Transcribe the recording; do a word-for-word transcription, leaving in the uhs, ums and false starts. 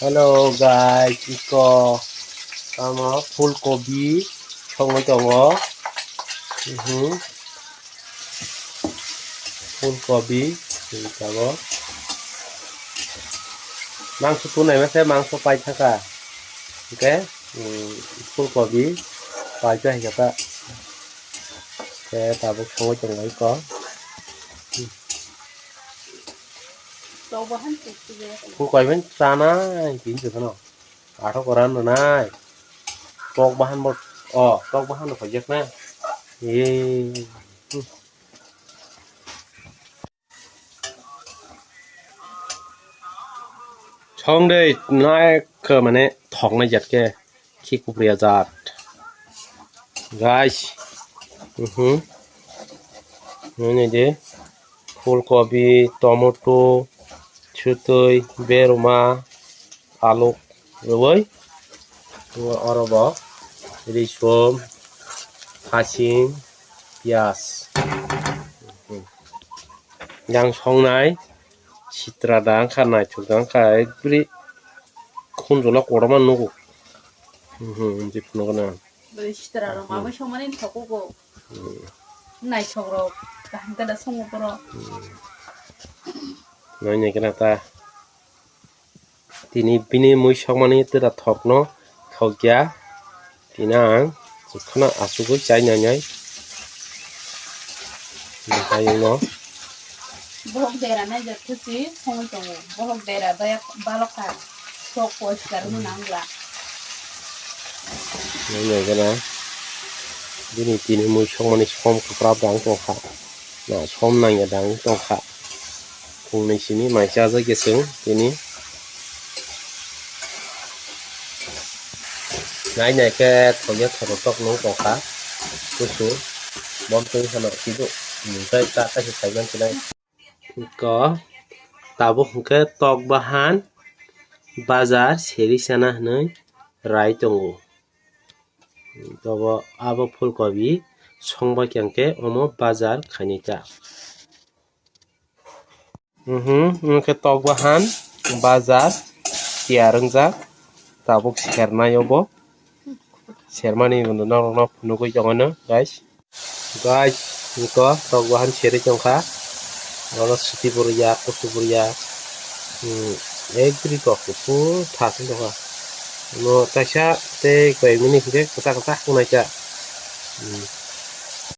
Hello guys, iko tamo full kobi songwi tongo. Mhm. Full kobi tongo. Mangso tunai mase mangso pai thaka. Oke, mm, full kobi pai thaka. Oke, tabuk songwi tongo iko. Full kobi chana tin se no. Athok koran rwnai. Tok bahan bo, oh, tok bahan rok phaijak na. Ee. Song de nai khe mane thok nai jat khe khi kupriya jat. Guys. Mhm. Nini de. Full kobi, tomato, sutui, berma, aluk rwui, oro bo risom, hasing, piyaj. Yang songnai sitra da wngkha, naithok da wngkha, ekbri khunjulo kotorma nugo. Tei phunukgo na. Bwrwi sitra rok mamwi songmani thok kugo. Naithok rok kaham khe da songo borok. Nai nai khe na ta. Tini bini mui sokmani tera thokno thokya. Tini ang kheno achugwi chai nai nai. Hayungno. Bohok dera nai jak khe si songwi tongo. Bohok dera baya balok kha. Sok poriskar wngna nang bla. Nai nai gana. Bini tini mui sokmani som kwprap dang tongkha. Na som nangya dang tongkha. Phungnwi simi mai chajak ya chwng tini. Nai nai khe thokya thotok tok nung tongkha. Kusu. Bom twi hano kidu. Tei ta kaisa saiman sinai. Ko tabuk hwnkhe tok bahan bazar seri sana hwnwi rai tongo. Tobo abo phulkobi songbai khe omo bazar khainai ta. Mhm, hwnkhe tok bahan bazar tiyar wngjak tabuk sernai obo. Sermani norokno phunugwi tongano guys. Guys, iko tok bahan seri tongkha. Oro suti burya, kusu burya. Hmm, ekdri tok kuphur thasing tongkha. No kaisa tei koi mini hwnkhe kwchak kwchak wngnai kha. Hmm,